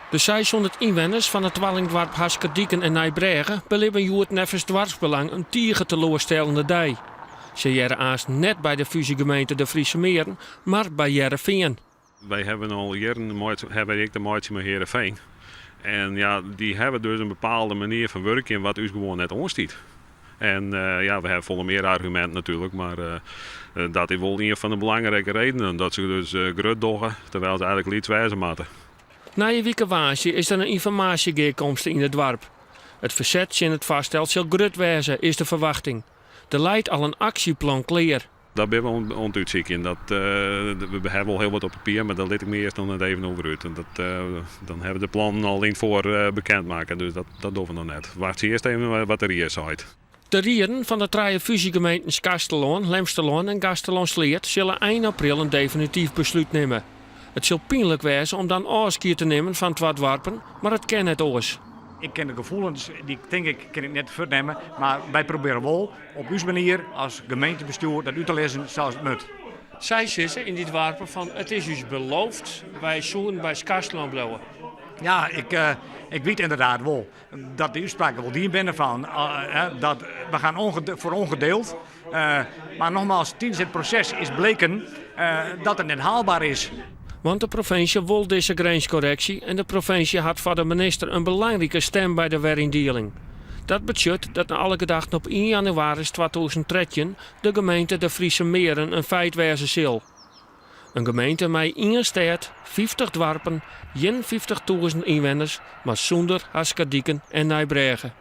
De 600 ynwenners fan it twallingdoarp Haskerdiken en Nijbrêge belibben hjoed neffens doarpsbelang in tige teloarstellende dei. Se hearre aanst net by de fúzjegemeente De Friese Meren, mar by Hearrenfean. Wy hawwe al jierren hawwe wy ek te meitsjen mei Hearrenfean. En ja, dy hawwe dus in bepaalde manier fan wurkjen wat ús gewoan net oanstiet. En ja, we hawwe folle mear arguminten natuerlik, mar dat is wol ien fan de belangrike redenen. Dat se dus grut dogge, terwyl se eigenlik lyts wêze moatte. Nije wike woansdei is der in ynformaasjegearkomste yn it doarp. It ferset tsjin it foarstel sil grut wêze, is de ferwachting. Der leit al in aksjeplan klear. Dat binne we oan it útsykjen. Dat, we hawwe wol hiel wat op papier, mar dêr lit ik my earst noch net even oer út. En dat, dan hawwe we de plannen al yn 't foar bekend makke, dus dat, dat dogge we noch net. Wachtsje earst even wat de rie seit. De rieden fan de trije fúzjegemeenten Skarsterlân, Lemsterlân en Gaasterlân-Sleat sille ein april in definityf beslút nimme. It sil pynlik wêze om dan ôfskied te nimmen fan twa doarpen, mar it kin net oars. Ik kin de gefoelens, dy tink ik, kin ik net fuortnimme, mar wy probearje wol op ús manier as gemeentebestjoer dat út te lizzen sa as it moat. Sy sizze yn dy doarpen fan it is ús beloofd, wy soenen by Skarsterlân bliuwe. Ja, ik, ik wit ynderdaad wol dat dy útspraken wol dien binne fan dat we gaan voor ongedeeld. Mar nogmaals, tidens it proses is bleken dat it net haalbaar is. Want de provinsje wol dizze grinskorreksje en de provinsje hat foar de minister in belangrike stim by de weryndieling. Dat betsjut dat nei alle gedachten op ien jannewaris 2013 de gemeente De Friese Meren in feit wêze sil. In gemeente mei ien stêd, 50 doarpen, 51.000 ynwenners, mar sûnder Haskerdiken en Nijbrêge.